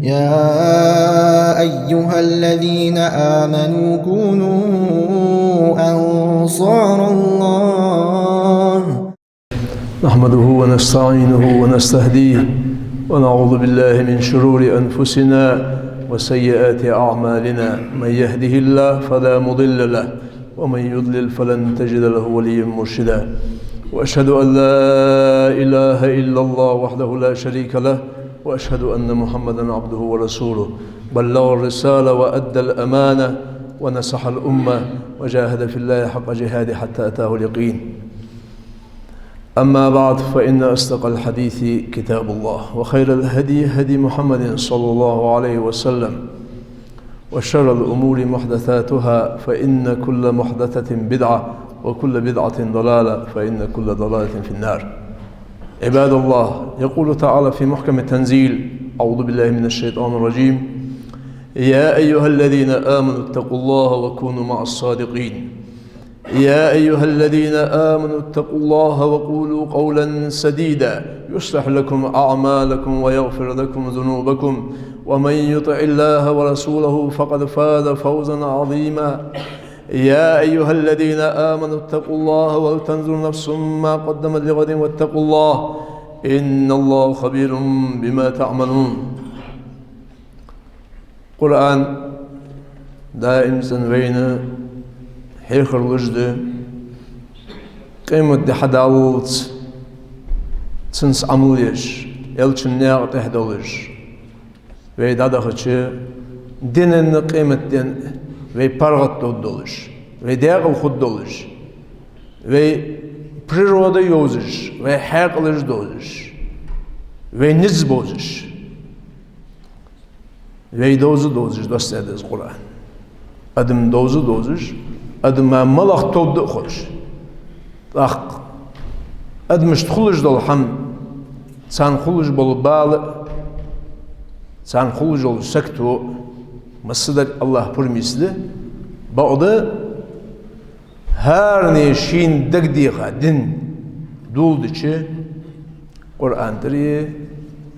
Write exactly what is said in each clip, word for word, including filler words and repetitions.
يا أيها الذين آمنوا كونوا أنصار الله. نحمده ونستعينه ونستهديه، ونعوذ بالله من شرور أنفسنا وسيئات أعمالنا. من يهده الله فلا مضل له، ومن يضلل فلن تجد له وليا مرشدا. وأشهد أن لا إله إلا الله وحده لا شريك له، وأشهد أن محمدا عبده ورسوله. بلغ الرسالة وأدى الأمانة ونصح الأمة وجاهد في الله حق جهاده حتى أتاه اليقين. أما بعد، فإن أصدق الحديث كتاب الله، وخير الهدي هدي محمد صلى الله عليه وسلم، وشر الأمور محدثاتها، فإن كل محدثة بدعة، وكل بدعة ضلالة، فإن كل ضلالة في النار. عباد الله، يقول تعالى في محكم التنزيل: أعوذ بالله من الشيطان الرجيم. يا أيها الذين آمنوا اتقوا الله وكونوا مع الصادقين. يا أيها الذين آمنوا اتقوا الله وقولوا قولا سديدا يصلح لكم أعمالكم ويغفر لكم ذنوبكم ومن يطع الله ورسوله فقد فاز فوزا عظيما. يا أيها الذين آمنوا اتقوا الله ولتنظر نفس ما قدمت لغد واتقوا الله إن الله خبير بما تعملون. Къуръан даим цӀена вайна хьехар луш да, къематди хьадаллалца цунца Ӏамал еш, элчан наькъа тӀа долаш, вай дӀадахача динан, къематден вай паргӀата долаш, вай декъала хургдолаш, вай природа йовзаш, вай хьаькъалаш довзаш, вай низ бовзаш. Вай довза довзаш доссадаьд из Къуръан. Адам довза довзаш, адама малагӀа тоба да а ховш. ТӀаккха адамашта хулаш дола хӀама, царна хулаш бола бала, царна хулаш йола сагото, массадар АллахӀа пурамийца да, бакъда хӀаране шийна дагадеха дин доладича, Къуръан тӀара,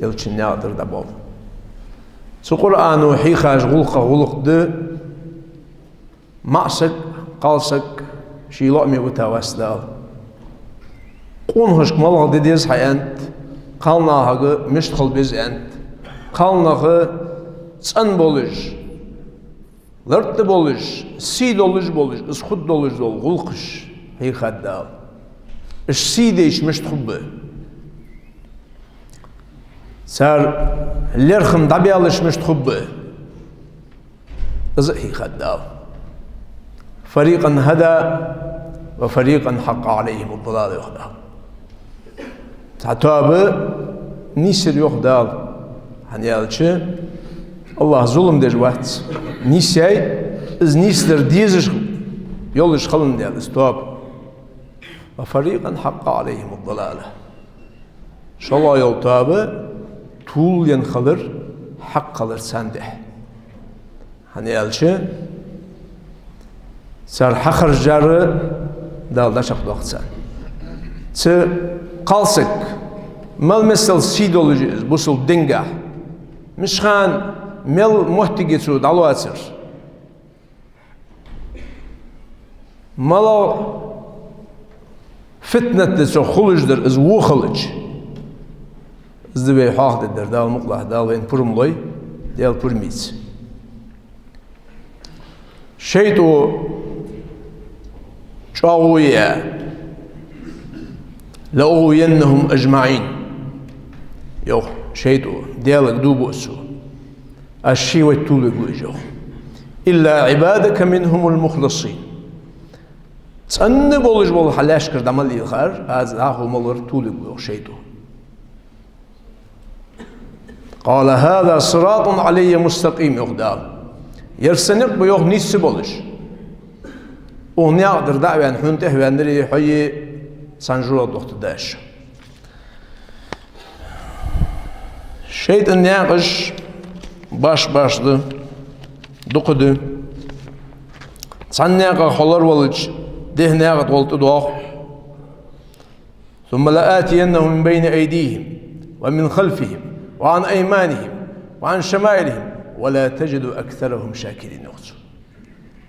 элчан наькъа тӀара дӀабоал. Цу Къуръано хьийхача гӀулакхех гӀулакх да: маӀа саг, кхалсаг ший лоӀаме вита вац Дала. Къонахашка малагӀа де деза хьа аьннад, кхалнахага мишта хила беза аьннад, кхалнах цӀена болаш, лартӀа болаш, сий долаш болаш, из хургдолаш дола гӀулакхаш хьийхад Дала. Уж сий дайча мишта хургба? Цар лерхӀам дӀабаьлча мишта хургба? Из а хьийхад Дала. فريقا هدى وفريقا حق عليهم الضلالة, йоах Дала. Цхьа тоаба нийсъяьй, йоах Дала. ХӀана аьлча АллахӀ зулам деш вац. Нийсъяьй, из нийсдар дезаш йолаш хиландаь из тоаба. وفريقا حق عليهم الضلالة. ШоллагӀа йола тоаба тувлаенна хилар хьакъ хилар царна тӀехьа. ХӀана аьлча цар хьахержар Дала дӀачакхдоаккх царна. Цу кхалсага мел миссел сий долаш я из бусалба дингахьа, мишта хана мел моттиг я цо дӀалоацар, малагӀа фитнат да цох хулаш дар из во хилча. Из да вай хьоахадергдар, Дала мукъалахь, Дала вайна пурам лой, Даьла пурамийца. ШайтӀо чӀоагӀо я: لأغوينهم أجمعين, йоах шайтӀо, Даьлага дув буъ цо. Аз шийна вайта тувлавергва уж, йоах. إلا عبادك منهم المخلصين. ЦӀена болаш бола хьа лаьшкара дӀа мел лелхар, аз дӀахо малар тувлавергва, йоах шайтӀо. قال هذا صراط علي مستقيم, йоах Дала. Ер са никъ ба, йоах, нийсса болаш. Укх наькъа тӀара дӀа а ваьнна, хьона тӀехьа ваьннари хьои цхьана жожагӀате духтадаш. ШайтӀан наькъаш башха-башха да, дукха да. Цхьан наькъах хьо лоравелча, дехьа наькъа тӀа гӀолла тӀадоагӀа: ثم لآتينهم من بين أيديهم ومن خلفهم وعن أيمانهم وعن شمائلهم ولا تجد أكثرهم شاكرين, йоах цо.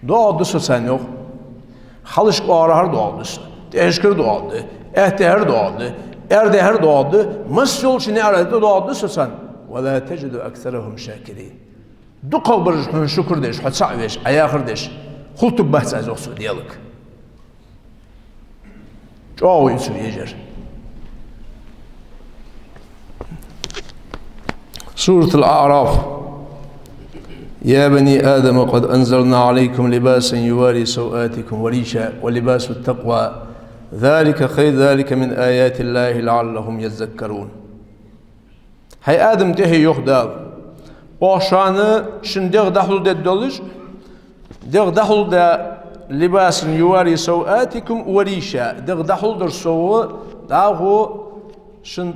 ДоагӀаргда со царна, йоах. Хьалхашка оагӀорахьара доагӀаргда со, тӀехьашкара доагӀаргда, аьттехьара доагӀаргда, аьрдехьара доагӀаргда, масса йолча наӀарах тӀадоагӀаргда со царна. ولا تجد أكثرهم شاكرين. ДукхагӀбараш хьона шукр деш, хьо цаӀ веш, Ӏа яхар деш хулийтаргбац Аз, йоах цо, Даьлага. ЧӀоагӀо я цо ежар. سورة الأعراف. يا بني آدم قد أنزلنا عليكم لباسا يواري سوآتكم وريشا ولباس التقوى ذلك خير ذلك من آيات الله لعلهم يذكرون. ХӀай Адам тӀехье, йоах Дала, оаха шоана шун дегӀ дӀахьулдергдолаш, дегӀ дӀахьулда, لباسا يواري سوآتكم وريشا, дегӀ дӀахьулдар сов, дӀахо шун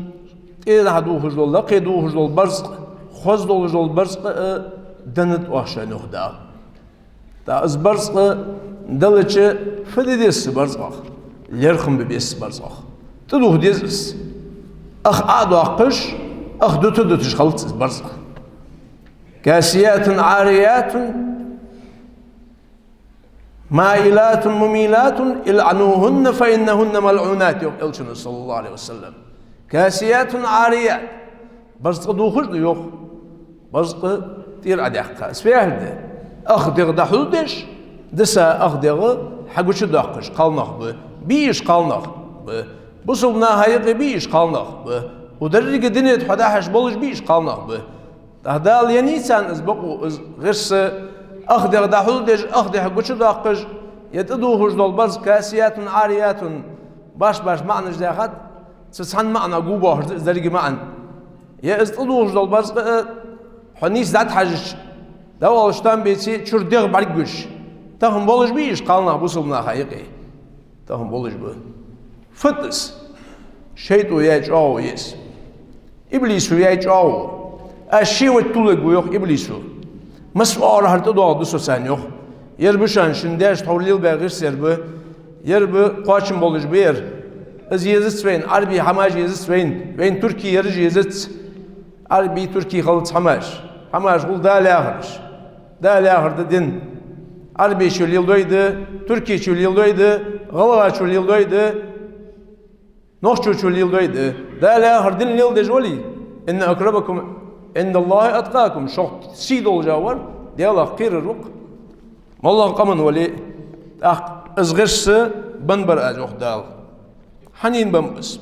тӀенах дувхаш дола, лакхе дувхаш дола барзкъа, хоза долаш дола барзкъа а деннад оаха шоана, йоах Дала. ТӀаккха из барзкъа далча, фу де деза цу барзкъах? ЛерхӀам бе беза цу барзкъах. ТӀадувха деза из. Ах Ӏодоаккхаш, ах дута дуташ хилац из барзкъа. كاسيات عاريات مائلات مميلات العنوهن فإنهن ملعونات, йоах Элчано, صلى الله عليه وسلم. كاسيات عاريات. Барзкъа дувхаш да, йоах. Барзкъа тӀера Ӏодаьккха. Из фу яхилга да? Ах дегӀ дӀахьулдеш, диса ах дегӀ хьагучадоаккхаш кхалнах ба, бе еш кхалнах ба. Бусалба наха юкъе бе еш кхалнах ба. Укх деррига дунен тӀа хьо дӀахьош болаш бе еш кхалнах ба. ТӀаккха Дала еннай царна из бокъо, из гӀирс, ах дегӀ дӀахьулдеш, ах дегӀ гучадоаккхаш, е тӀадувхаш дола барзкъа, كاسيات عاريات, башха-башха маӀанаш даьхад, цу цхьан маӀанах гу боахаш да из деррига маӀан. Е из тӀадувхаш дола барзкъа а, хьо нийсса дӀатӀахьежача, дӀаоалаш там беце, чура дегӀ бӀаргагуш, тахан болаш бе еш кхалнах бусалба наха юкъе? Тахан болаш ба. Фуд из? ШайтӀо яь чӀоагӀо я из. Иблисо яь чӀоагӀо. Аз ше вайта тувларгва, йоах Иблисо. Масса оагӀорахьара тӀадоагӀаргда со царна, йоах. Ер ба шоана шун даьша тхьовра лелабаь гӀирс, ер ба. Ер ба кхоачам болаш ба ер. Из езац вайна, Ӏарбий хӀамаш езац вайна. Вайна туркий ераш езац. Ӏарбий, туркий хилац хӀамаш. ХӀамаш хул Дала яхараш. Дала яхар да ди. Ӏарбечо леладой да, туркечо леладой да, гӀалгӀачо леладой да, нохчочо леладой да. Дала яхар ди леладеш вале, إن أكرمكم عند الله أتقاكم, шух сий долаш вар Даьлах кхерар ва-кх, моллагӀа къаман вале а. ТӀаккха из гӀирс беннабар Аз, йоах Дала. Хьанна беннаб из?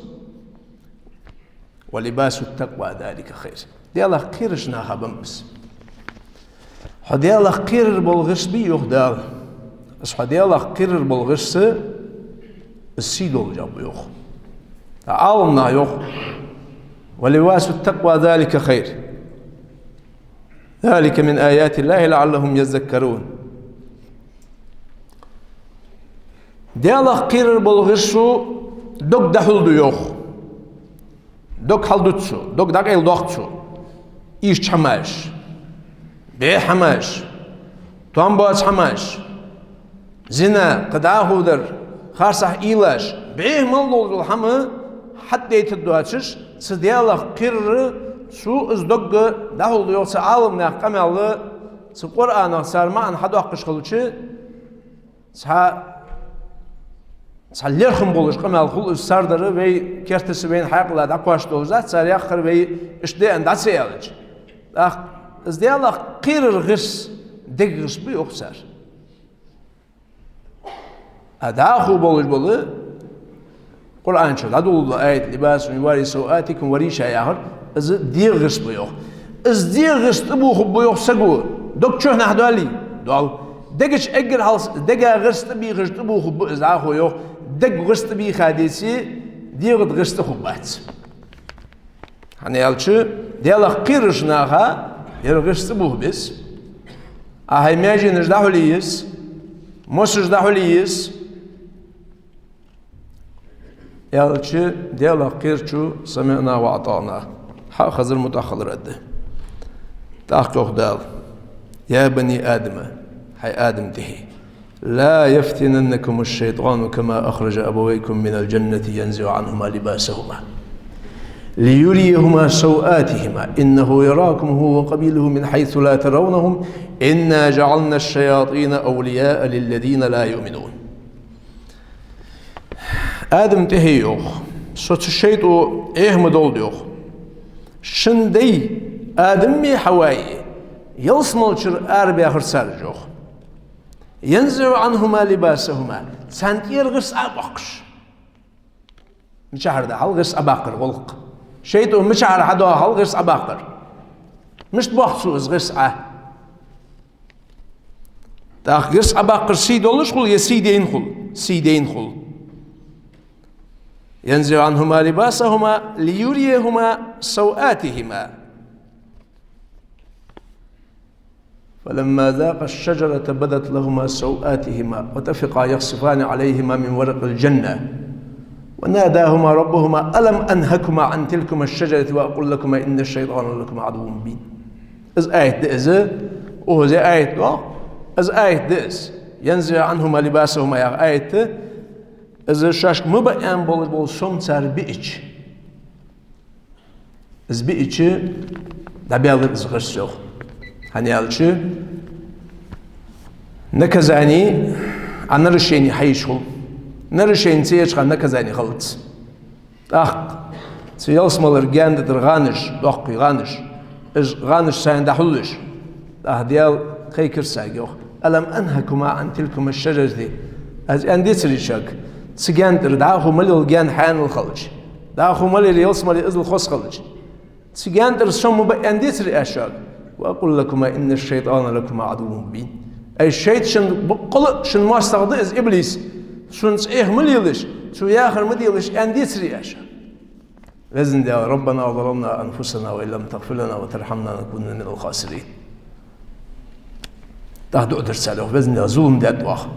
ولباس التقوى ذلك خير. Даьлах кхерача наха беннаб из. Хьо Даьлах кхерар бола гӀирс бе, йоах Дала. Из хьо Даьлах кхерар бола гӀирс, из сий долаш ба, йоах. Ӏаламнаха йоах: ولباس التقوى ذلك خير ذلك من آيات الله لعلهم يذكرون. Даьлах кхерар бола гӀирсо дог дӀахьулду, йоах. Дог хьалдут цо, дог дӀакъайладоаккх цо. Ийрча хӀамаш, бӀеха хӀамаш, товш боаца хӀамаш, зина, кхы дӀахо дар, харцахьа уйлаш, бӀеха мел долаш дола хӀама хьатӀадайтаргдоацаш, цу Даьлах кхерар, цо из дог дӀахьулду, йоах, цу Ӏаламнаьха къамаьл, цу Къуръанах цар маӀан хьадоаккхаш хилча, цхьа, цхьа лерхӀам болаш къамаьл хул из цар дар, вай кертаца вайна хьаькъала дӀакхоачаш долаш дац, цар яхар вай иштта да аьнна дӀа ца аьлча. ТӀаккха из Даьлах кхерар гӀирс дега гӀирс ба, йоах цар. А дӀахо болаш бола, Къуръан чу дӀадоладу аят: لباس يواري سوآتكم وريشا яхар, из дегӀа гӀирс ба, йоах. Из дегӀа гӀирс тӀабохаргба, йоах, саго. Дог чухьнахьа доаллий? Доал. Дега чу эггара хьалха дега гӀирс тӀабийхача тӀабохаргба из дӀахо, йоах. Дега гӀирс тӀабийха деце, дегӀа гӀирс тӀахургбац. ХӀана аьлча, Даьлах кхерача наха ер гӀирс тӀабоха беза. А хьай маьженаш дӀахьулъе еза, мосаш дӀахьулъе еза. Аьлча, Даьлах кхерачо سمعنا وأطعنا, хьа а хазар, мутӀахьа хилар да. ТӀаккха йоах Дала: يا بني آدم, хӀай Адам тӀехье, لا يفتننكم الشيطان كما أخرج أبويكم من الجنة ينزع عنهما لباسهما. ليريهما سوآتهما إنه يراكم هو وقبيله من حيث لا ترونهم إنا جعلنا الشياطين أولياء للذين لا يؤمنون. Адама тӀехьа йоах: «Со цу шайтӀо Ӏеха ма долда, йоах, шун даьи Адамеи Хьаваи ялсмалчура арабаьхар цар», йоах. «ينزع عنهما لباسهما», царна тӀера гӀирс Ӏобоаккхаш. Мичахьара да хьал гӀирс Ӏобаккхар гӀулакх? ШайтӀо мичахьара хьадоагӀа хьал гӀирс Ӏобаккхар? Мишта боаккх цо из гӀирс Ӏа? ТӀаккха гӀирс Ӏобаккхар сий долаш хул е сий дайна хул? Сий дайна хул. «ينزع عنهما لباسهما ليريهما سوآتهما». فلما ذاقا الشجرة بدت لهما سوآتهما وطفقا يخصفان عليهما من ورق الجنة وناداهما ربهما ألم أنهكما عن تلكما الشجرة وأقل لكما إن الشيطان لكما عدو مبين. Из аят да из, укхаза аят да, из аят да из. «ينزع عنهما لباسهما» яха аят да, из шоашка ма баа аьнна бола, бола сом цар биача. Из биача дӀабаьлар из гӀирс, йоах. ХӀана аьлча, наказани, а, нарушени хьаеш хул. Нарушени ца еча хана наказани хилац. ТӀаккха цу ялсмалера гаьна тӀа тара гӀанаш, доккхий гӀанаш, уж гӀанаш царна дӀахьуллаш, тӀаккха Даьла кхайкар царга, йоах: «ألم أنهكما عن تلكما الشجرة». Аз аьнна децарий шуга, цу гаьна тӀара дӀахо мел йола гаьна хьаьнал хилча, дӀахо мел яр ялсмале иззал хоза хилча, цу гаьна тӀара сом ма баа аьнна децарий аз шуга? «وأقل لكما إن الشيطان لكما عدو مبين». Ай, шайтӀа шун баккъала а шун моастагӀа да из, иблис. Цунца Ӏеха ма лелаш, цо яхар ма делаш аьнна децарий аз шуга? Везан Даьла: «ربنا ظلمنا أنفسنا وإن لم تغفر لنا وترحمنا لنكونن من الخاسرين». ТӀаккха дуӀа дир цар, йоах: «Везан Даьла, зулам даьд оаха.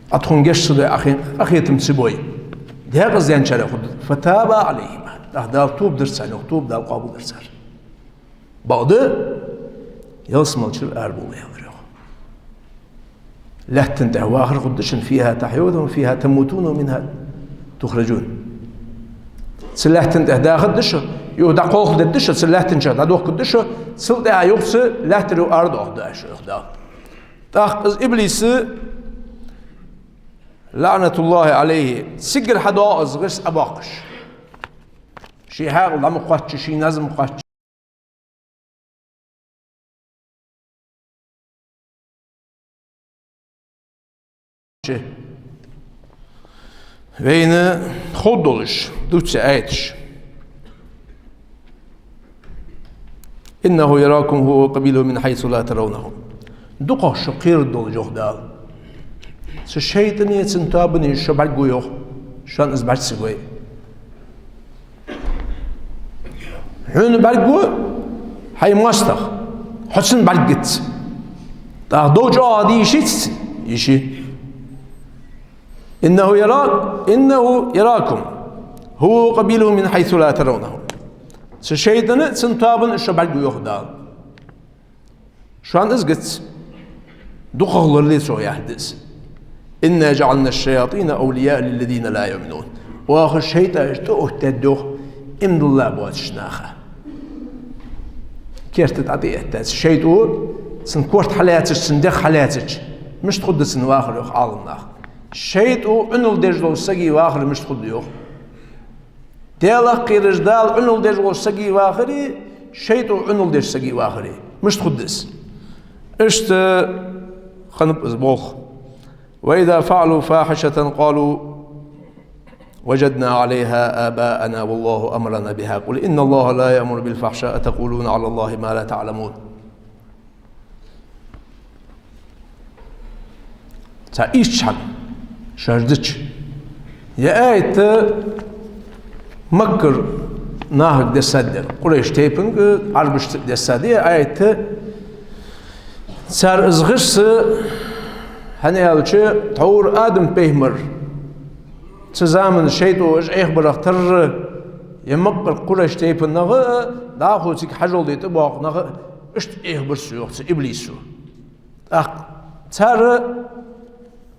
Ӏа тхона гешт ца дой, Ӏа хи-, къахетам ца бой». Декъаза даьнначарех хургда. «فتاب عليهما». ТӀаккха Дала тоба дир царна, йоах, тоба Дала къоабалдир цар. Бакъда ялсмалчура арабовла аьлар, йоах. Лаьттан тӀа вахар хургда шун: «فيها تحيون وفيها تموتون ومنها تخرجون». Цу лаьттан тӀа дахаргда шо, юха дӀакхалхадергда шо, цу лаьтта чу дӀадохкаргда шо, цул тӀехьагӀа юха цу лаьттара арадоахаргда шо, йоах Дала. ТӀаккха из иблис, лаӀнатуллахӀи Ӏалайхи, цигара хьадоагӀа из гӀирс Ӏобоаккхаш. Ший хьаькъал дӀа ма кхоачча, ший низ ма кхоачча. Вайна ховргдолаш да цу аяташ. «إنه يراكم هو وقبيله من حيث لا ترونهم». Дукхагӏа шо кхераргдолаш, йоах Дала. Цу шайтӏанеи цун тоабанеи шо бӏаргагу, йоах. Шоана из бӏарга ца гой. Хьона бӏаргагу хьай моастагӏа, хьо цунна бӏаргагуц. Тӏаккха дов чӏоагӏа де йиш яц цун? Йиш я. «إنه يراك، إنه يراكم هو وقبيله من حيث لا ترونهم». Цу шайтӏана а цун тоабана а шо бӏаргагу, йоах Дала. Шоана из гуц. Дукхагӏа лорале цо, яхар да из. «إنا جعلنا الشياطين أولياء للذين لا يؤمنون». Оаха шайтӏаш тӏаоттадаьд, йоах, иман дилла боацача наха. Керта тӏа тӏаэттад. ШайтӀо цун корта хьалаьцача, цун дегӏ хьалаьцача, мишта хургда цун вахар, йоах Ӏаламнаха. ШайтӀо Ӏунал деш долча сага вахар мишта хургда, йоах. Даьлах кхераш, Дала Ӏунал деш волча сага вахари, шайтӏо Ӏунал деча сага вахари. Мишта хургда из? Иштта хиннаб из болх. «وإذا فعلوا فاحشة قالوا وجدنا عليها آباءنا والله أمرنا بها قل إن الله لا يأمر بالفحشاء أتقولون على الله ما لا تعلمون». Цхьа ийрча хӏама шоаш дича. Ер аят Маккара нахага дессад, ер Къурайш тайпанга, Ӏарбашта дессад ер аят. Цар из гӏирс, хӏана аьлча, тхьовра Адам пайхамар, цу заман шайтӏо уж Ӏехабарах тарра, ер Маккара Къурайш тайпан нах а, дӏахо цига хьажол де тӏабоагӏа нах а, иштта Ӏехабир цо, йоах, цу иблисо. Тӏаккха цар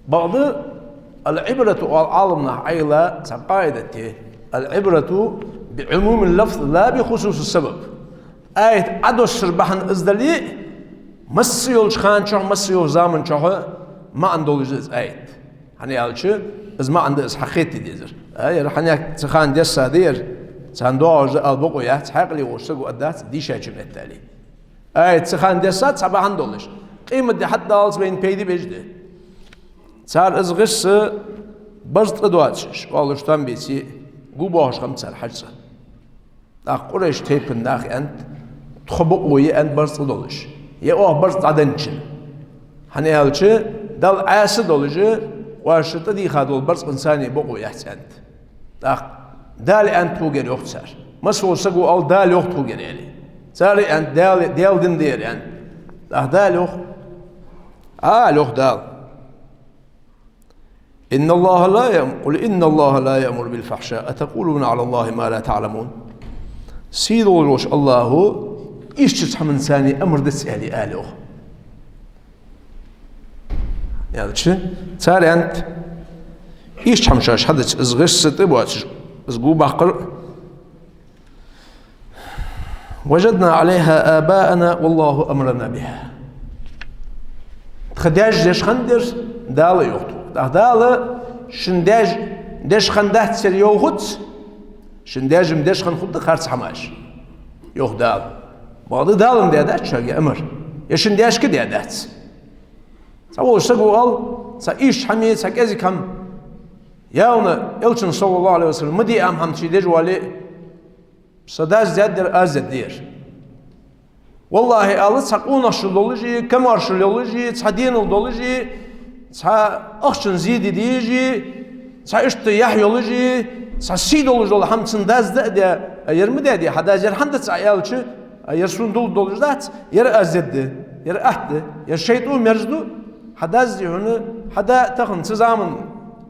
бакъда, «العبرة», оал Ӏаламнаха, Ӏайла цхьа къаӏидат я: «العبرة بعموم اللفظ لا بخصوص السبب. Аят Ӏодоссар бахьан из дале а, масса йолча хана чухь, масса йолча заман чухь маӀан долаш да из аят. ХӀана аьлча, из маӀан да из хьакхетаде дезар. А, ер хьанехк цу хана десса да ер, царна доагӀаш да ала бокъо яц, хьаькъале волча саго аргдац, дийшача метте. Аят цу хана десса цхьа бахьан долаш, къематди хьатӀадаллалца вайна пайда беш да. Цар из гӀирс барзкъа доацаш, оалаш там беце, гу боахаш хиннаб цар хьажцӀа. ТӀаккха Къурайш тайпан нах аьннад, тхо бокъо я аьннад барзкъа долаш, е оаха барзкъа дӀаденначун. ХӀана аьлча, Далла Ӏаьса долаш, оаш тӀадийха дола барзкъанца бокъо яц аьннад. ТӀаккха Дала аьннад тхогара йоах цар. Масса вола саго оал Дала йоах тхогара аьле. Цар аьннад Дала, Даьла дин да ер аьннад. ТӀаккха Дала йоах, а, йоах Дала: إن الله لا يأم-، قل إن الله لا يأمر بالفحشاء أتقولون على الله ما لا تعلمون. Сий долаш волча АллахӀо ийрча цхьамма цани амар дац аьле, ала йоах. Аьлча, цар аьннад, ийрча хӀама шоаш хьадац, из гӀирс тӀабоацаш, из гу баккхар: وجدنا عليها آباءنا والله أمرنا بها. Тха даьша деш хиннадар Дала йоах тхога. ТӀаккха Дала шун даьша деш хиннадац ер йоахац, шун даьша-м деш хинна хургда харц хӀамаш, йоах Дала. Бакъда Дала-м даьдац шуга амар, е шун даьшка даьдац. Цхьаволча саго оал, цхьа ийрча хӀама, цхьа кӀезига хӀама, явно Элчано, صلى الله عليه وسلم, ма дий ам хӀама ше деш вале а, са дас даьдар, аз даьдар. ВаллахӀи, ала, цхьа къонахчал долаш а, камаьршал йолаш а, цхьа денал долаш а, цхьа ахчан зе де дезаш а, цхьа иштта яхь йолаш а, цхьа сий долаш дола хӀама цун дас да а даь, а ер ма даьдий хьа дас, ер хӀана дац Ӏа аьлча, а ер сона дулд долаш дац, ер аз даьд, ер атта да, ер шайтӀо мерза да. Хьа дас, дий хьона, хьа да тахан цу заман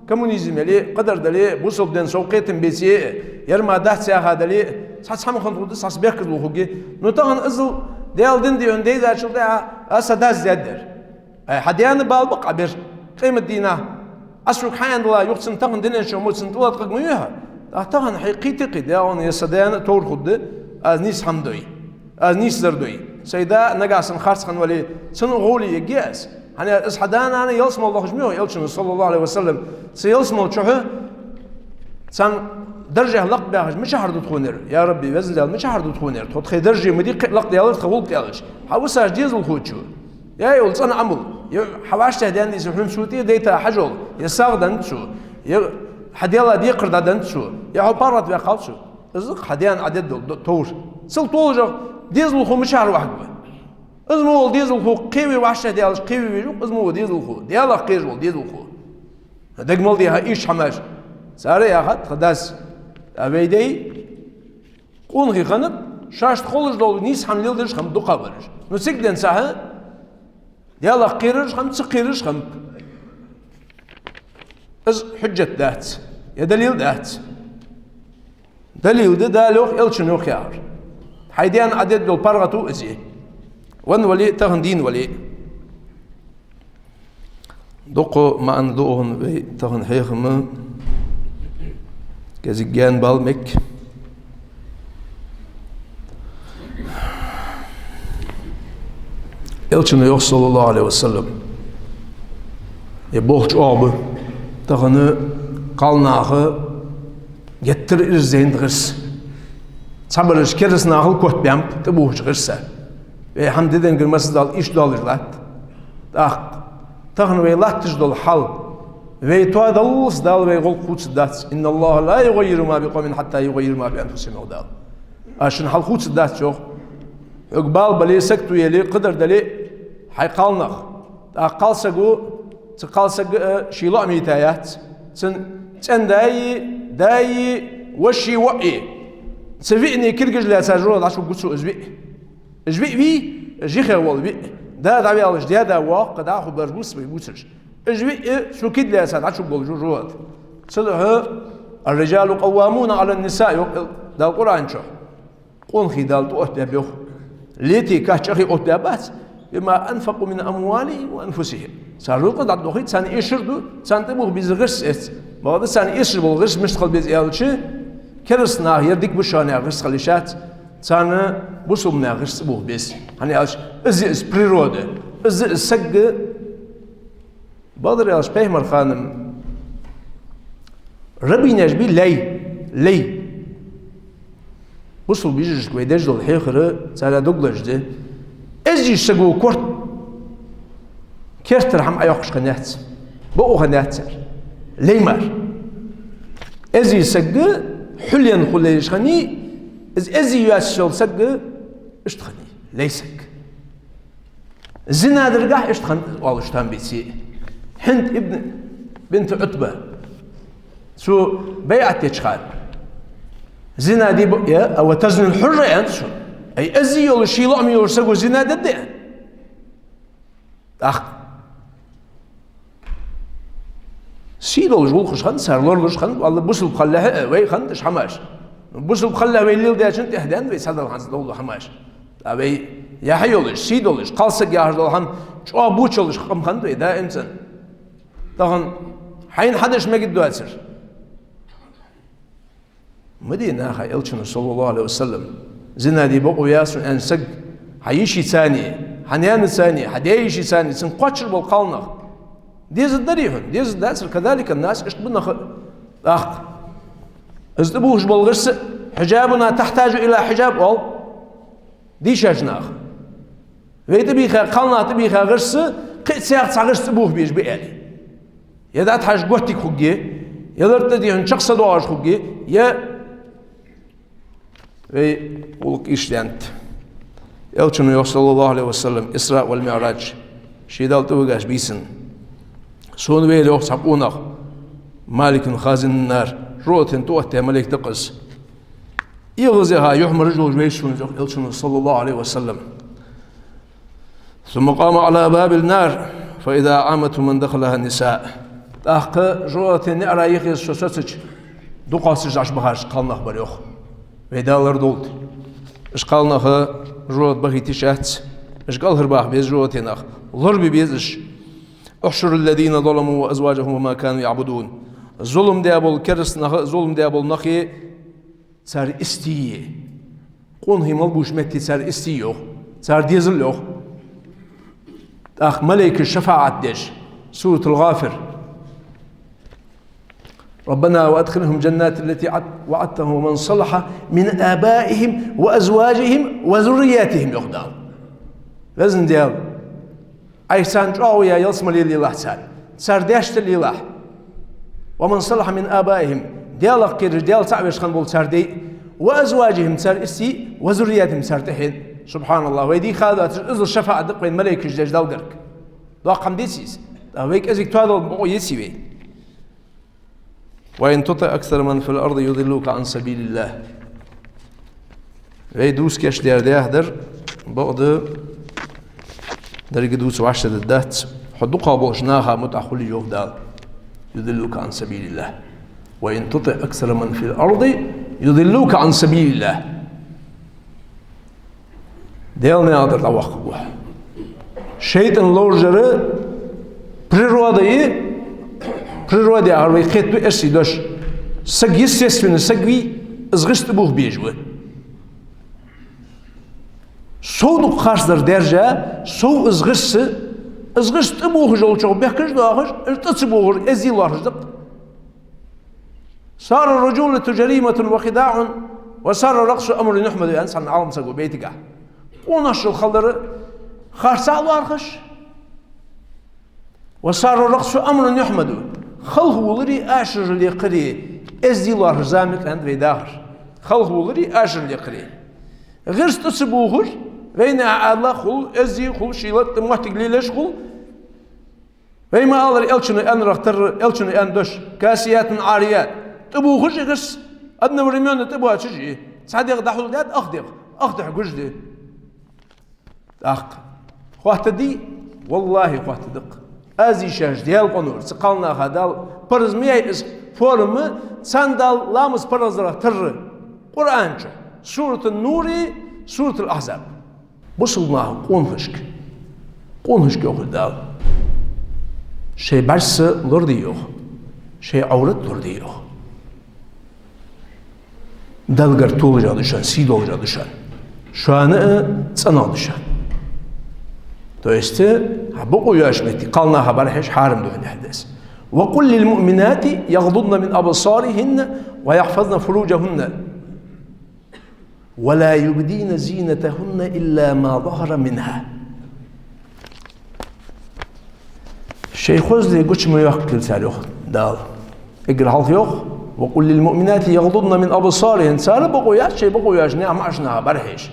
коммунизм яле, кхыдар дале, бусалба дина сов кхетам беце, ер ма дац яха дале, цхьацца хӀама хинна хургда, цхьацца бехказло хургья. Ну, тахан иззал Даьла дин, дий хьона, дайзачул тӀехьагӀа, а, са дас даьдар. Ай, хьа даьна бала ба-кх Ӏа бер, къематдийнахьа Ӏа сога хьааьннадале, юха цунна тахан дунен чу мо цунна тӀалаткъаргма вий хьо? ТӀаккха тахан хьай кхийтта-кх, дий хьона, е са даьна товр хургда, аз нийса хӀама дой, аз нийсдар дой. Сай да нагахьа санна харц хинна вале, цунна гӀоли ергья аз. ХӀана аьлча, из хьа да-нана ялсмале лохаш ма йоах Элчано, صلى الله عليه وسلم, цу ялсмале чухь царна даржехь лакхдоахаш мичахьара да тхона ер? Я Рабби, Веза Даьла, мичахьара да тхона ер? Тхо тхоай дарже ма дий кхы лакхдаьлар тха гӀулакх, аьлча. Хьа висаш дезалхочо яь йола цӀена Ӏамал, е хьа вӀаштӀехьа даьнна дийса хьона цо тӀадайта хьажол, е сагӀа деннад цо, е хьа Даьла декхар дӀаденнад цо, е хьо паргӀатваьккхав цо. Из хьа даьна Ӏа дергдола до-, товр. Цул толашагӀа дезалхо мичахьара вахаргва? Из мо вола дезалхо кхеве вӀаштӀехьа даьлча кхеве веза-кх из мо вола дезалхо, Даьлах кхераш вола дезалхо. Дага мел дий хьа ийрча хӀамаш? Цар яхад, тха дас, а, вай дай къонахий хиннаб, шоашта хулаш дола нийса хӀама леладеш хиннаб дукхагӀбараш. Ну, цига денз цхьа хӀама, Даьлах кхераш хиннаб, ца кхераш хиннаб. Из хьужжат дац, е далил дац. Далил да, Дала йоах, Элчано йоах яхар. Хьай даьна Ӏа дергдола паргӀато из я. Венна вале а, тахан дийна вале а. Дукха маӀан да укхун, вай тахан хьехам кӀезига гаьна бала мег. Элчано йоах, صلى الله عليه وسلم, е болх чӀоагӀа ба, тахан кхалнаха геттара ираз зайнад гӀирс. Цхьабараш керастанахал котбаьннаб тӀабухача гӀирса. Вай хӀама диденгара масса Дала иштта долаш латт. ТӀаккха тахан вай латташ дола хьал, вай тоадаллалца Дала вай гӀулакх хувцаргдац. إن الله لا يغير ما بقوم حتى يغيروا ما بأنفسهم, йоах Дала. Аз шун хьал хувцаргдац, йоах. Хьога бала бале, сагото яле, кхыдар дале а, хьай кхалнах. ТӀаккха кхалсаго, цу кхалсага а ший лоӀам йита яц. Цун цӀен-даи, даи, воши, воӀи цу виъни кулгаш лаьца жожагӀате дӀачугу цо из виъ. Из виъ вий, из юхе вола виъ. Да дӀаваьлча даь-да воагӀа, кхы дӀахо бараш бувц вай бувцараш. Из виъ цо кулг лаьца дӀачугу жожагӀате. Цудухьа: الرجال قوامون على النساء, йоах Дала Къуръан чу. Къонахий Дала тӀаоттабаьб, йоах. Лете кхы чӀоагӀа оттабаьбац. بما أنفقوا من أموالهم وأنفسهم. Цар рузкъа дӀадохийт, царна эшар да, царна тӀабуха беза гӀирс эц. Бакъда царна эшаш бола гӀирс мишта хила беза аьлча, Кераста наха ер дика ба шоана яха гӀирс хила йиш яц, царна бусалба наьха гӀирс цӀабуха беза. ХӀана аьлча, из я из природа, из я из саг. Бакъдар аьлча, пайхамара хана рабинаш бий, лай, лай. Бусалба йижарашка вай деш дола хьехар царех дог лазаш да. Эздий саго корта кертара хӀама Ӏойоаккхаш хиннаяц, бокъо хиннаяц цар. Лай мара. Эздий саг хьулъенна хулаш хиннай, из эздий йоацаш йола саг иштта хиннай, лай саг. Зина даргахьа иштта хиннад оалаш там беций. Хьинд ибн бинт Ӏутба. Цо байӀат деча хана. Зина де ба-, я, أو تزني الحر, аьннад цо. Ай, эздий йолаш, ший лоӀам йолаш саго зина дергдий, аьнна. ТӀаккха сий долаш гӀулакхаш хиннад цар, лоралуш хиннад, валлахӀи, бусалба хилалехьа а, вай хиннад уж хӀамаш. Бусалба хилалехьа вай леладечун тӀехьа даьннад вай цхьадола хӀанз дола хӀамаш. ТӀаккха вай яхьа йолаш, сий долаш, кхалсаг яхаш дола хӀама чӀоагӀа боча йолаш къам хиннад вай даим цӀена. Тахан хьайна хьадеш мегаргдоацар. Ма дий наха Элчано, صلى الله عليه وسلم, зина де бокъо я сона аьнна саг, хьа йишийцани, хьа наьнацани, хьа даь-йишийцани, цунга кхоачаш бола кхалнах. Дезаргдарий хьона? Дезаргдацар, كذلك الناس, иштта ба нах а. ТӀаккха из тӀабухаш бола гӀирс, حجابنا تحتاج إلى حجاب оал дийшача наха. Вай тӀабийха, кхалнаха тӀабийха гӀирс, кхы а цхьа гӀирс цӀабуха безаш ба, аьле. Я дӀатӀахьежача готтиг хургья, я лар тӀа дихьан чакх са доагӀаш хургья, я вай гӀулакх иштта даьннад. Элчано йоах, صلى الله عليه وسلم, Исраъ вал МиӀраж, ше Далла тӀавигача бийсан. Сона вера, йоах, цхьа къонах, مالك خازن النار, жожагӀатен тӀаоттадаь малейк да-кх из. ЭгӀазъяха юхьмараш долаш вайра сона, йоах Элчано, صلى الله عليه وسلم. ثم قام على باب النار فإذا عامة من دخلها النساء. ТӀаккха жожагӀатен наӀара юхе со сецача, дукхагӀа саждаш бахараш кхалнах бар, йоах. Вай Дала лорадолда. Уж кхалнах жожагӀате бахийта йиш яц, уж кӀалхарбаха беза жожагӀатенах, лорабе беза уж. احشروا الذين ظلموا وأزواجهم وما كانوا يعبدون. Зулам даь бола кераста нах а, зулам даь бола нах а цар истий. Къонахий мел бувцача метте цар истий, йоах. Цар дезал, йоах. ТӀаккха малейкаша шафаӀат деш. Суратуль-ГӀафир. ربنا وأدخلهم الجنات التي وعدتهم ومن صلح من آبائهم وأزواجهم وذرياتهم, йоах Дала. Веза Даьла, Ӏа царна чӀоагӀо яь ялсмале лелахь царна, цар даьшта лелахь. ومن صلح من آبائهم, Даьлах кхераш, Даьла цаӀ веш хинна бола цар дай, وأزواجهم, цар истий, وذرياتهم, цар тӀехьен. سبحان الله, вай дийха а доацаш, из шафаӀат да-кх вайна малейкаша деш Далла гарга. Доккха хӀама деций из? ТӀаккха вай кӀезига тоадала бокъо еций вай? وإن تطع أكثر من في الأرض يضلوك عن سبيل الله. Вай дувца кийчдаьр дехьа дар, бакъда, деррига дувца вӀаштӀехьадергдац, хьо дукхагӀа болча наха мутӀахьа хуле, йоах Дала, يضلوك عن سبيل الله. وإن تطع أكثر من في الأرض يضلوك عن سبيل الله. Даьла наькъа тӀара дӀаваккха гӀо. ШайтӀан ловш яр природа я, природа яхар вай кхетаду эрсий дош. Саг, естественно, саг вий, из гӀирс тӀабуха безаш ва. Сов дукха харцдар даьржа, сов из гӀирс, из гӀирс тӀабухаш йолчох бехкаш доахаш, из тӀа ца бухаш, эздий лоархӀаш да-кх. صار الرجولة جريمة وخداع وصار الرقص أمرا يحمد, аьннад цхьан Ӏалам саго байтагахьа. Къонахчал хилар харцахьа лоархӀаш, وصار الرقص أمرا يحمد. Халхавалари ашарал яккхари эздий лоархӀаш зама я-кх, аьннад вай дахар. Халхавалари ашарал яккхари. ГӀирс тӀа ца бухаш, вайна Ӏаьдала хул, эздий хул, ший лаьтта моттиг лелаеш хул. Вай ма аллара, Элчано аьннарах тарра, Элчано аьнна дош: كاسيات عاريات. ТӀабухаш я гӀирс, одновременно тӀабоацаш а. Цхьа дегӀ дӀахьулдаьд ах дегӀ, ах дегӀ гуш да. ТӀаккха хоаттадий? ВаллахӀи, хоаттадакх. Аз дийшача Даьла къонора, цу кхалнаха Дала параз ма яьй из форма, царна Дала ламаз параздарах тарра. Къуръан чу. Суратун-Нур, Суратуль-Ахьзаб. Бусалба наха къонахашка, къонахашка йоах Дала: шоай бӀаьрса лораде, йоах, шоай Ӏоврат лораде, йоах. Даьлагара толаш да шоана, сий долаш да шоана. Шоана а цӀенагӀа да шоана. То есть, хьа бокъо йоацача метте кхалнаха бӀарахьежа хьарам да хьона яхар да из. وقل للمؤمنات يغضضن من أبصارهن ويحفظن فروجهن ولا يبدين زينتهن إلا ما ظهر منها. Шоай хозал гуча ма йоаккхийла цар, йоах Дала. Эггара хьалха йоах: وقل للمؤمنات يغضضن من أبصارهن. Цар бокъо йоацача, шоай бокъо йоацача наьха маӀача наха бӀарахьежа.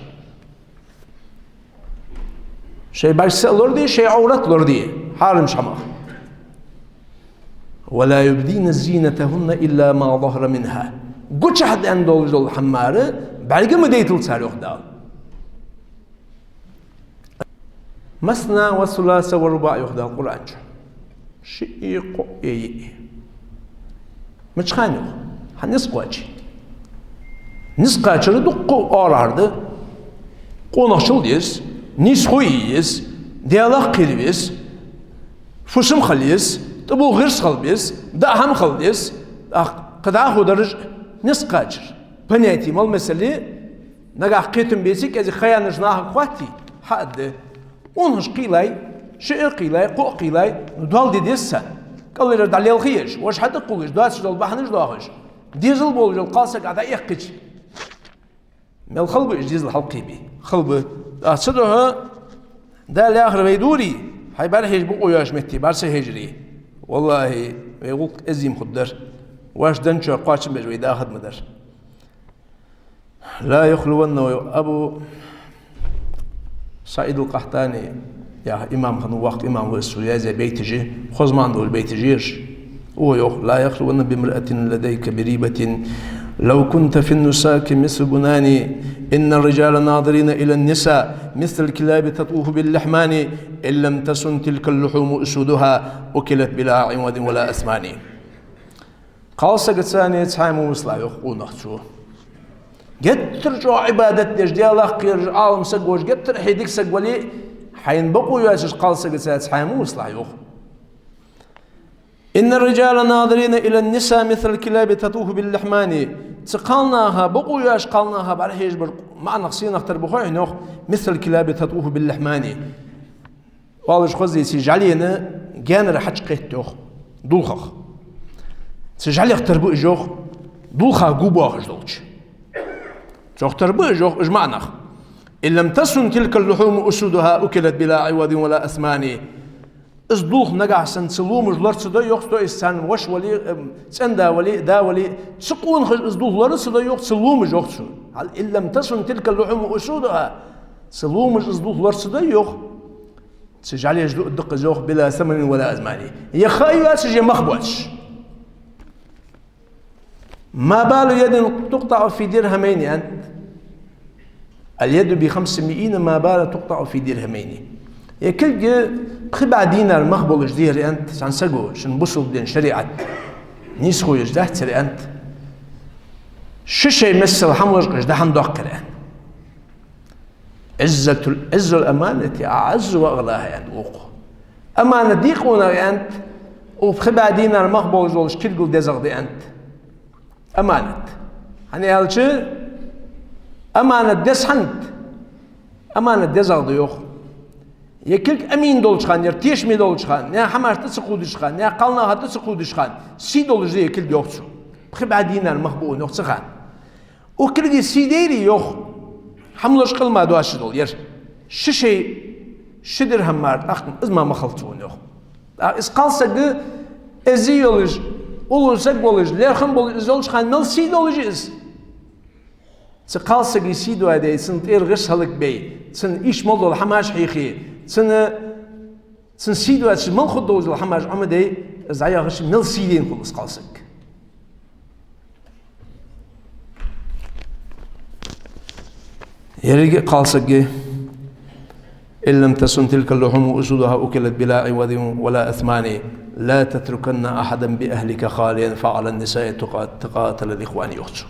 Шоай бӀаргса а лораде, шоай Ӏоврат а лораде хьарамча хӀамах. ولا يبدين زينتهن إلا ما ظهر منها. Гучахь даьнна долаш дола хӀама мара бӀарга ма дайтал цар, йоах Дала. مثنى وثلاث ورباع, йоах Дала Къуръан чу. Шиъ, кхоъ, йиъ. Мичахьа, йоах? Хьа низ кхоаче. Низ кхачар дукха арахьара да. Къонахчал деза, нийсхо е еза, Даьлах кхера веза, фусам хила еза, тӀабух гӀирс хила беза, даа хӀама хила деза, тӀаккха кхы дӀахо дараш низ кхачар. Понятие мел масала, нагахь кхетам беце, кӀезига ха яьннача нахага хоатте, хьаадда. Унахаш кхийлай, шиъ кхийлай, кхоъ кхийлай, ну, доал де деза царна. КӀалхарера дӀалелхаеш, вож хьатӀакхувлаш, доацаш дола бахьанаш доахаш, дезал болаш дола кхалсаг дӀаэккхача. Мел хала ба уж дезал хьалкхебе? Хала ба. ТӀаккха цудухьа Дала яхар вай дувцарий, хьай бӀарахьежа бокъо йоацача метте бӀарга ца хьежаре? ВаллахӀи, вай гӀулакх эзим хургдар. Вож денчоа кхоачам беш вай дахар ма дар. لا يخلون, Абу СаӀид ал-Къахтани яха имам хиннав, воккха имам ва из, цо язъяь байташ я, хоза маӀан долаш байташ я ераш. Цо йоах: لا يخلون بامرأة لديك بريبة، لو كنت في النساك مثل بنان، إن الرجال ناظرين إلى النساء مثل الكلاب تطوف باللحمان، إن لم تسن تلك اللحوم أسودها أكلت بلا عوض ولا أثمان. Кхалсагаца цхьа хӀама ма висалахь, йоах, къонах цо. Геттара чӀоагӀа Ӏибадат деш, Даьлах кхераш, Ӏалам саг волаш, геттара хье дика саг вале а, хьайна бокъо йоацача кхалсагаца цхьа хӀама ма висалахь, йоах. إن الرجال ناظرين إلى النساء مثل الكلاب تطوف باللحمان. Цу кхалнаха, бокъо йоацача кхалнаха бӀарахьежа бар маӀанах, сенах тара ба хой хьона, йоах, مثل الكلاب تطوف باللحمان. Оалаш хоза, цу жӀалена гаьнара хьачукхет, йоах, дулхах. Цу жӀалех тара ба уж, йоах, дулха гу боахаш долча. Цох тара ба уж, йоах, уж маӀанах. إن لم تسن تلك اللحوم أسودها أكلت بلا عوض ولا أثمان. Из дулх нагахьа санна цу ломаш лора ца дой, йоах, то есть царна воша вале а, эм, цӀен-да вале а, да вале а, цу къонахаша из дулх лора ца дой, йоах, цу ломаш, йоах цо. هل إن لم تسن تلك اللحوم أسودها. Цу ломаш из дулх лора ца дой, йоах. Цу жӀалеш дуа даккха из, йоах, بلا ثمن ولا أثمان. Е ха а йоацаш, е мах боацаш. ما بال يد تقطع في درهمين, аьннад. اليد بخمس مئين ما بال تقطع في درهمين. Е кулг пхи бӀаь динар мах болаш дехар, аьннад, цхьан саго, шун бусалба дин шариӀат нийсхо еш дац цар, аьннад. Ши шай миссел хӀама лочкъаш дӀа-хьа доаккхар, аьннад. عزة ال-، عز الأمانة أعز وأغلاها, аьннад укхо. Аманат декъонах, аьннад, укх пхи бӀаь динар мах болаш долча кулгал дезагӀа да, аьннад. Аманат. ХӀана аьлча, аманат деза хӀанад? Аманат дезагӀа да, йоах. Е кулг амин долча хана, е тешаме долча хана, наьха хӀамаш тӀа ца кхувдача хана, наьха кхалнаха тӀа ца кхувдача хана, сий долаш да е кулг, йоах цо. Пхи бӀаь динар мах ба, йоах, цу хана. Укх кулга сий дайрий, йоах, хӀама лочкъал мара доацаш дола ер. Ши шай, ши дирхӀам мара, тӀаккха из мара ма хилац цунна, йоах. ТӀаккха из кхалсаг эззи йолаш, уллув саг волаш, лерхӀам болаш из йолча хана мел сий долаш я из. Цу кхалсага сий доаде, цун тӀера гӀирс хӀалакбе, цун иштта мел дола хӀамаш хьийхе, цун, цун сий доацаш мел хургдолаш дола хӀамаш Ӏомаде, из дӀаяхача мел сий дайна хул из кхалсаг. Еррига а кхалсаге: إن لم تسن تلك اللحوم أسودها أكلت بلا عوض ولا أثمان، لا تتركن أحدا بأهلك خاليا فعلى النساء تقا-، تقاتل الإخوان, йоах цо.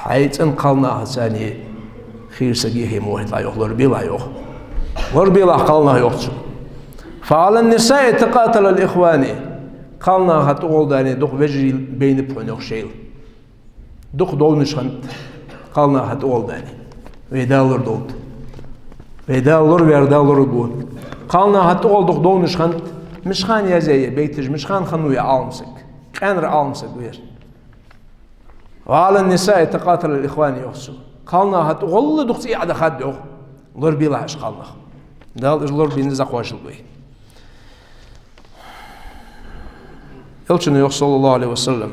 Хьай цӀен кхалнахаца цхьана хийра саг хӀама вахийталахь, йоах, лорабелахь, йоах. Лорабелахь кхалнах, йоах цо. فعلى النساء تقاتل الإخوان. Кхалнаха тӀагӀолла дале, дукха вежарий байнаб хьона, йоах, шоайла. Дукха довнаш хиннад кхалнаха тӀагӀолла дани. Вай Дала лорадолда. Вай Дала лораваьр, Дала лорабу. Кхалнаха тӀагӀолла дукха довнаш хиннад, мишта хиннай язъяь байташ, мишта хиннав ер Ӏалам саг. Къаьнара Ӏалам саг ва ер. «وعلى النساء تقاتل الإخوان», йоах цо. Кхалнаха тӀагӀолла дукха цӀий Ӏодахад, йоах, лорабелахь уж кхалнах. Дала уж лорабе низ дӀакхоачалба вай. Элчано йоах, صلى الله عليه وسلم,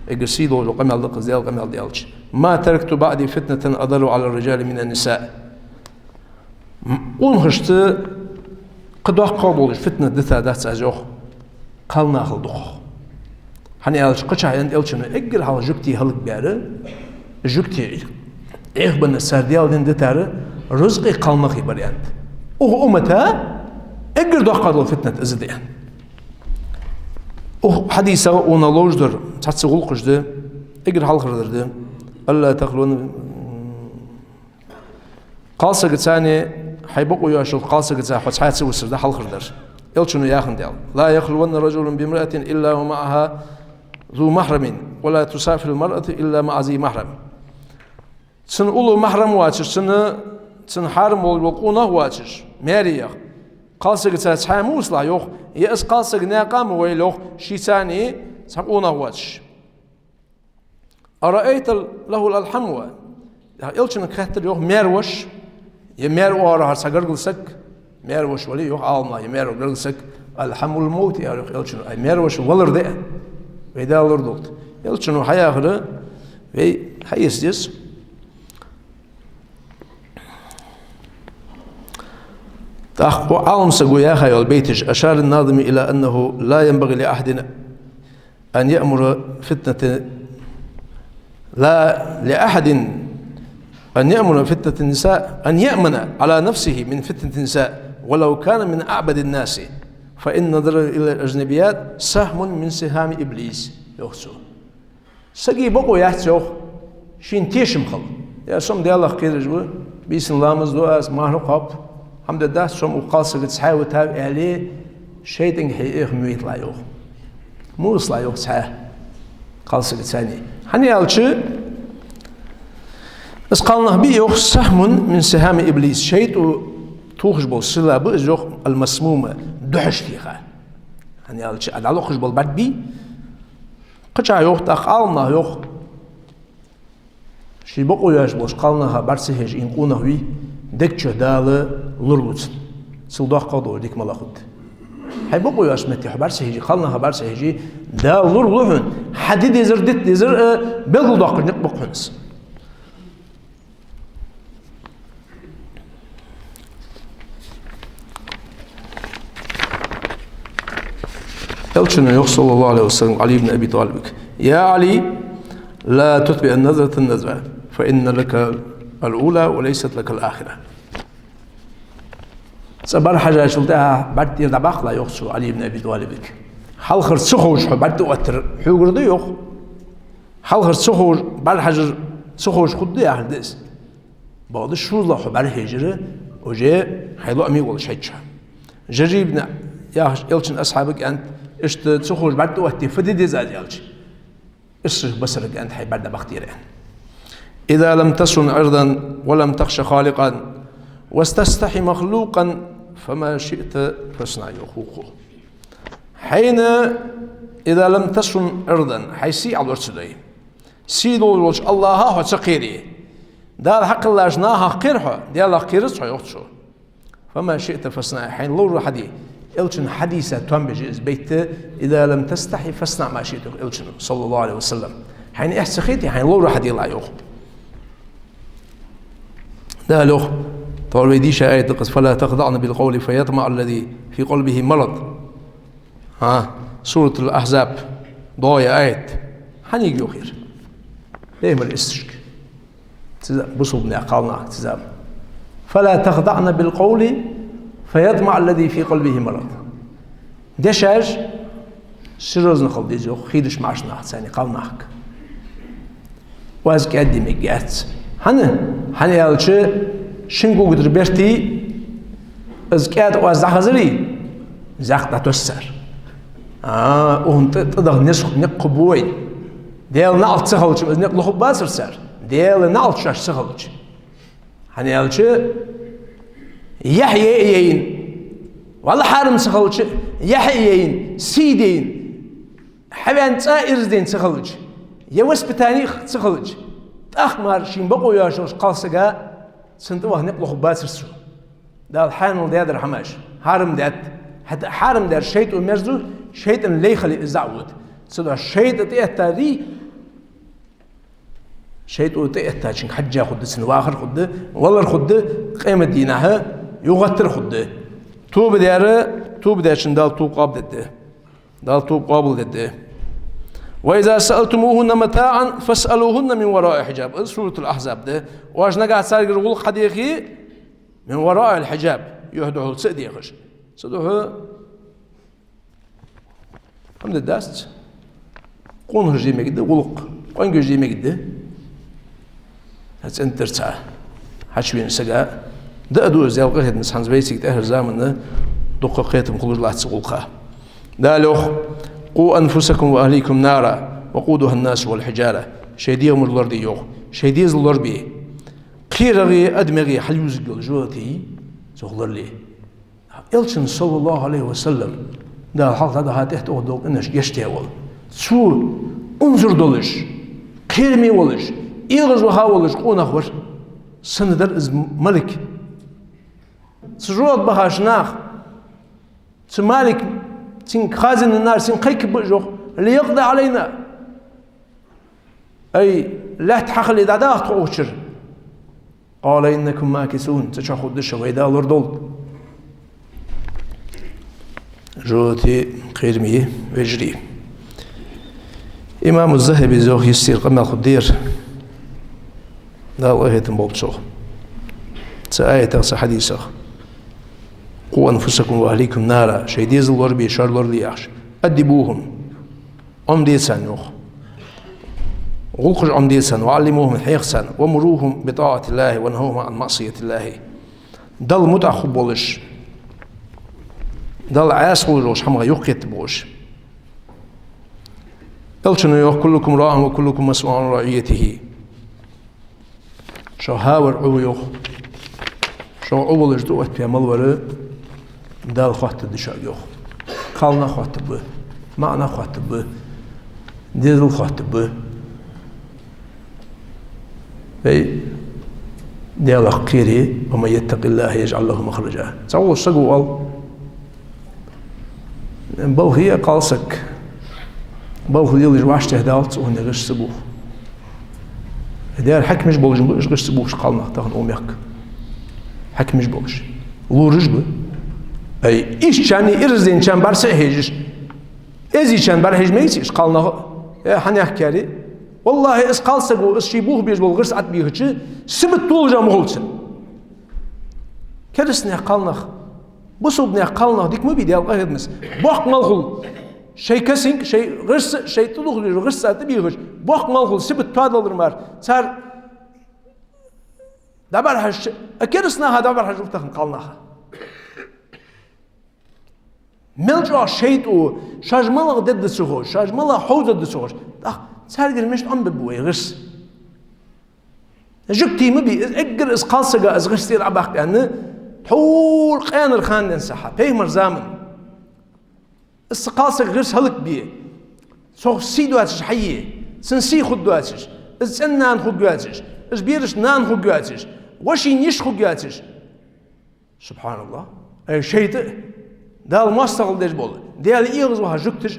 эггара сий долаш дола къамаьл да-кх из, Даьла къамаьл да аьлча: «ما تركت بعدي فتنة أضر على الرجال من النساء». М, къонахашта кхы доккхагӀа долаш фитнат дита дац аз, йоах, кхалнахал дукхагӀа. ХӀана аьлча, кхычахьа аьннад Элчано, эггара хьалха жугтий хӀалакбаьр, жугтий Ӏехабенна, цар Даьла дин дитар рузкъий кхалнахий бар, аьннад. Укх уммата эггара доккхагӀа дола фитнат из да, аьннад. Укх хьадисах укханах ловш дар цхьацца гӀулакхаш да, эггара хьалхара дар да: «ألا تخلون». Кхалсагаца, хьай бокъо йоацача кхалсагаца хьо цхьаь ца висар да хьалхара дар. Элчано яхандаь: «لا يخلون رجل بامرأة إلا ومعها ذو محرم، ولا تسافر المرأة إلا مع ذي محرم». Цун уллув махьрам воацаш, цун, цун хьарам волаш вола къонах воацаш, маьре яха, кхалсагаца цхьаь ма висалахь, йоах, е из кхалсаг наькъа ма войла, йоах, шийца цхьа къонах воацаш. «أرأيت له الحمو؟» Элчанга хаьттар, йоах, маьр-воша, е маьр-воша хӀара цхьа гаргара саг, маьр-воша вале, йоах Ӏаламнаха, е маьр-воша гаргара саг, «الحمو الموت», аьлар, йоах, Элчано, ай маьр-воша валар да, вай Дала лорадолда. Элчано хьаяхар вай хьаэца деза. ТӀаккха укх Ӏаламсаго яхаш йола байташ: «أشار الناظم إلى أنه لا ينبغي لأحد أن يأمن فتنة، لا لأحد أن يأمن فتنة النساء، أن يأمن على نفسه من فتنة النساء ولو كان من أعبد الناس، فإن النظر إلى الأجنبيات سهم من سهام إبليس», йоах цо. Сага бокъо яц, йоах, шийна тешам хила. Е со-м Даьлах кхераш ва, бийсанна ламаз ду аз, марха кхоаб, хӀама дац, со-м укх кхалсагаца цхьаь витав аьле, шайтӀанга хье эхь ма вайталахь, йоах. Ма висалахь, йоах, цхьаь кхалсагаца. ХӀана аьлча, из кхалнах ба, йоах, «سهم من سهام إبليس», шайтӀо тохаш бола сила ба из, йоах, «المسموم», духьаш теха. ХӀана аьлча, а дӀалохаш бола бӀарг ба. Кхычахьа йоах, тӀаккха Ӏаламнаха йоах, ший бокъо йоацаш болча кхалнаха бӀарг ца хьежа ийна къонах вий, дег чу Дала лоралу цунна. Цул доккхагӀа дола дика малагӀа хургда? Хьай бокъо йоацача метте хьо бӀарг ца хьеже, кхалнаха бӀарг ца хьеже, Дала лоралу хьона, хьа де дезар, дита дезар, э, белгалдоаккхаш никъ ба-кх хьона из. Элчано йоах, صلى الله عليه وسلم, Ӏали ибн Аби ТӀалибага: «يا علي، لا تتبع النظرة النظرة، فإن لك الأولى وليست لك الآخرة». Цкъа бӀарг хьежачул тӀехьагӀа бӀарг тӀера дӀабаккхалахь, йоах цо Ӏали ибн Аби ТӀалибага. Хьалхара ца ховш хьо бӀарг тӀаоттар хьогара да, йоах. Хьалхара ца ховш бӀарг хьежар, ца ховш хургда яхар да из. Бакъда шозлагӀа хьо бӀарг хьежар, уже хьай лоӀаме волаш хьежача. Жарир ибн яхача Элчан асхьабага аьннад, иштта ца ховш бӀарг тӀаотте, фу де деза аз аьлча. Иштта басарга аьннад, хьай бӀарг дӀабахийтар, аьнна. «إذا لم تصن عرضا ولم تخش خالقا وتستحي مخلوقا فما شئت فاصنع», йоах укхо. Хьайна, «إذا لم تصن عرضا», хьай сий Ӏолора ца дой. Сий долаш волча АллахӀах хьо ца кхере. Дала хьакхеллача нахах кхера хьо, Даьлах кхерац хьо, йоах цо. «فما شئت فاصنع», хьайна ловр хьаде. Элчан хьадиса тоам беш я из бейт: «إذا لم تستح فاصنع ما شئت», йоах Элчано, صلى الله عليه وسلم. Хьайна эхь ца хете, хьайна ловр хьаделахь, йоах. Дала йоах, тхьовра вай дийша аят да-кх из: «فلا تخضعن بالقول فيطمع الذي في قلبه مرض». ХӀа, Суратуль-Ахьзаб, доагӀа аят. Хьанга йоах ер? Пайхамара исташка. Цу заман, бусалба наьха кхалнаха цу заман. «فلا تخضعن بالقول فيطمع الذي في قلبه مرض». Дешаш серьёзно хила деза, йоах, хийдача маӀача нахаца, царна кхалнахага. Оаз кӀаьда де мегаш яц. ХӀана? ХӀана аьлча, шин гугдар берте, из кӀаьда оаз дӀахазаре, зӀакх дӀатосс цар. А, укхун тӀа, тӀадахна низ, никъ хургба вайна. Даьла наӀалт ца хилча, из никъ лохаргбацар цар. Даьла наӀалт шоашта ца хилча. ХӀана аьлча, яхь е а яйна, валлахӀи, хьарам ца хилча, яхь е а яйна, сий дайна, хьавена цӀа ираз дайна ца хилча, е воспитани ца хилча, тӀаккха мара шийна бокъо йоацаш кхалсага цунна тӀаваха никъ лохаргбацар цо. Дала хьанал даьдар хӀамаш, хьарам даьд. ХӀаьта хьарам даьр шайтӀо мерза, шайтӀан лай хиле из дӀаода. Цудухьа шайтӀа тӀаэтта дий, шайтӀо тӀаэттачунга хьежжа хургда цун вахар, хургда валар, хургда къематдийнахьа юхагӀаттар, хургда. Тоба даьр, тоба даьчун Дала тоба къоабалдергда. Дала тоба къоабалдергда. «وإذا سألتموهن متاعا فاسألوهن من وراء حجاب». Из Суратул Ахьзаб да. Оаш нагахьа царгара гӀулакх хьадехе, «من وراء الحجاب», юхь духьал ца а дехаш. Цудухьа хӀама де дац. Къонахаша де мегаш да гӀулакх, къонгаш де мегаш да. ХӀанз цӀена тӀара цхьа хьачувена сага даа дуаз, Даьла къахетамца, хӀанз вайцига тӀеххьарча замана дукха кхетам хулаш латт цу гӀулакха. Дала йоах: «قوا أنفسكم وأهليكم نارا وقودها الناس والحجارة». Шоай дегӀамаш лораде, йоах, шоай дезал лорабе. КхерагӀеи адамагӀеи хьалъюзаргйола жожагӀате цох лорале. Элчан, саллаллахӀу Ӏалайхи ва саллам, Дала хьалха дӀадаха тӀехьа тӀа дола къинош гешт даь вола, цо унзара долаш, кхераме волаш, эгӀазваха волаш къонах вар. Сенна дар из малик? Цу жожагӀате бахаш нах, цу малик, цунга хазина нах, цунга кхайкаб уж, йоах: «ليقض علينا». Ай, лаьтта хьахиле дӀадаха тхо укх чура. «قال إنكم ماكثون». Цу чу хургда шо, вай Дала лорадолда. ЖожагӀате, кхераме, вежарий. Имам Захаби йоах, йистера къамаьл хургда ер, Дала къахетам болба цох, цу аятах, цу хьадисах: «قوا أنفسكم وأهليكم نارا». Шоай дезал лорабе, шоаш лорале, яхаш. «أدبوهم». Ӏомаде царна, йоах. ГӀулакхаш Ӏомаде царна, «وعلموهم», хьеха царна, «ومروهم بطاعة الله ونهوهم عن معصية الله». Далла мутӀахьа хургболаш, Далла Ӏаьса хулаш болча хӀамах юхакхетаргболаш. Элчано йоах: «كلكم راع وكلكم مسؤول عن رعيته». Шох хӀавар Ӏу ва, йоах. Шох Ӏу волаш тӀаоттаваь мел вар Дала хоаттаргда шуга, йоах. Кхалнах хоаттаргба, маӀанах хоаттаргба, дезал хоаттаргба. Вай Даьлах кхерий: «ومن يتق الله يجعل له مخرجا». Цхьаволча саго оал: «Балха я кхалсаг, балха лелаш вӀаштӀехьадалац цо, хӀана гӀирс ца боху». Дера хьакимаш болаш ба уж гӀирс ца бохаш кхалнах тахан укх мехка. Хьакимаш болаш. Лораш ба. Ай, ийшачарна, ираз дайначарна бӀарса а хьежаш, эздийчарна бӀарахьежа мегаций уж кхалнах? Э, хьанехкари? ВаллахӀи, из кхалсаго из ший бохабеш бола гӀирс тӀабийхача, сибат толаш а ма хул цун. Керастанех кхалнах, бусалбанех кхалнах дика ма бий, Даьла къахетамца. Боккха мел хул. Шоай касинг, шоай гӀирс, шоай тӀадухаш гӀирс тӀабийхача, боккха мел хул, сибат тоадалар мара. Цар дӀабӀарахьежача, а керастанаха дӀабӀарахьежа ва тахан кхалнаха. Мел чӀоагӀа шайтӀо, шоаш малагӀа дергда ца ховш, шоаш малагӀа хьовзаргда ца ховш. ТӀаккха царгара мишта Ӏомабергба вай гӀирс? Жугтий ма бий, из эггара из кхалсага из гӀирс тӀера Ӏобаккха аьнна, тхьовра къаьнара хана денз сахьа, пайхамара заман. Из цу кхалсага гӀирс хӀалакбе, цох сий доацаш хьае, цун сий хургдоацаш, из цӀен-нана хургйоацаш, из берашта нана хургйоацаш, вошийна йиша хургйоацаш. СубхьаналлахӀ. Ай, шайтӀа а, Дала моастагӀал деш бола, Даьла эгӀазваха жугташ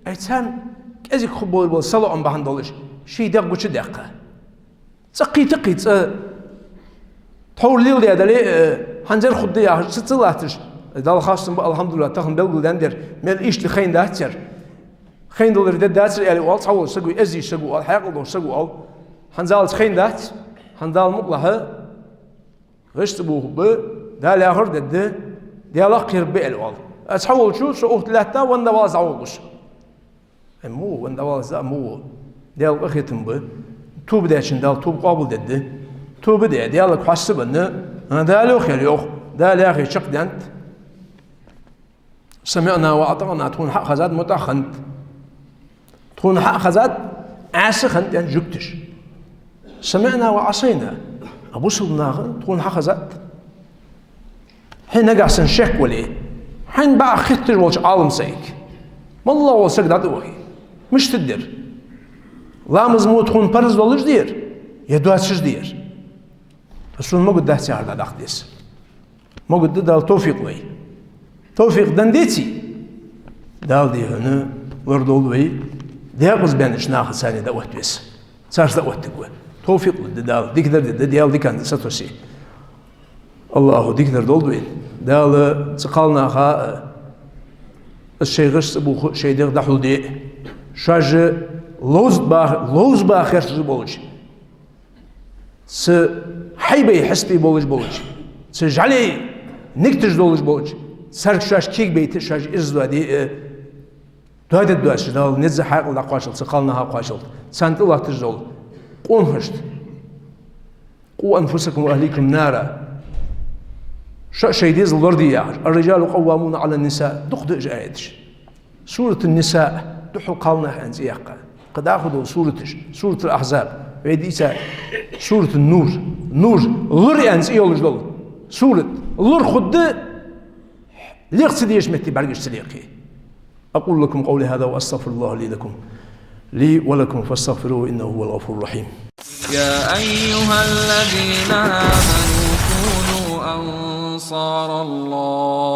а, ай, царна кӀезига хургболаш бола салоӀам бахьан долаш, ший дегӀ гучадаьккха. ЦӀаккхий-таккхий цӀа тхьовра леладаь дале а, хӀанзар хургда яхаш, ца, ца латташ, Далла хастам ба, алхьамдулиллахӀ, тахан белгалдаьннадар, мел иштта хайна дац ер. Хайна далар де дацар аьле оал цхьаволча саго, эздийча саго оал, хьаькъал долча саго оал. ХӀанзалца хайна дац, хӀанзал мукъалахьа гӀирс тӀабохаргба, Дала яхар дергда, Даьлах кхераргба аьле оал. А цхьаволчо со укх тӀа лаьтта венна валлалца дӀавоагӀаш. Ай, мо венна валлалца, мо. Даьла къахетам ба. Тоба даьчун Дала тоба къоабалдергда. Тоба де, Даьлага хьоастабенна, а, Дала йоах аьле йоах. Дала яхе чакхдаьннад. «سمعنا وأطعنا», тхона хьа а хезад, мутӀахьа хиннад. Тхона хьа а хезад, Ӏаса хиннад аьнна жугташ. سمعنا وعصينا. А бусалба наха тхона хьахезад. Хье нагахь санна шек вале, хьайна бакъахьа хетташ волча Ӏалам саг. МоллагӀа вола саг дӀатӀавахе, мишта дергда? Ламаз мо тхона парз долаш дергда, е доацаш дергда? Сона могаргдац яхар дӀадаккха деза. Могаргда Дала, товфикъ лой. Товфикъ денна деце, Дала, дий хьона, лорадолда вай декъаза баьннача нахаца дӀаотта веза. Царца дӀаоттаргва. Товфикъ лургда Дала, дикадар дергда Даьла, дикан сатувсе. АллахӀа дикадар долда вайна. Дала цу кхалнаха а, из шоай гӀирс цӀабух а, шоай дегӀ дӀахьулде а. Шоаш ловза баха, ловза баха херчаш болча, цу хьайбай хьестий болаш болча, цу жӀалей нигаташ долаш болча, царга шоаш кегабайта а, шоаш ираз доаде а, доадергдоацаш Дала низ а хьаькъал дӀакхоачалда цу кхалнаха, кхоачалда царна тӀа латташ дола къонахашта. قوا أنفسكم وأهليكم نارا. Шо а шоай дезал лораде яхаш. الرجال قوامون على النساء. Дукха да уж аяташ. Суратун-Ниса, духхьал кхалнах аьнна цӀи яьккха. Кхы дӀахо дола сураташ, Суратул-Ахьзаб, вай дийца Суратун-Нур, Нур, лур аьнна цӀи йолаш дола сурат. Лур хургда, лекха ца дезача метте бӀаргаш ца лекхе. أقول لكم قولي هذا وأستغفر الله لي لكم، لي ولكم فاستغفروه إنه هو الغفور الرحيم. يا أيها الذين آمنوا كونوا أنصار الله.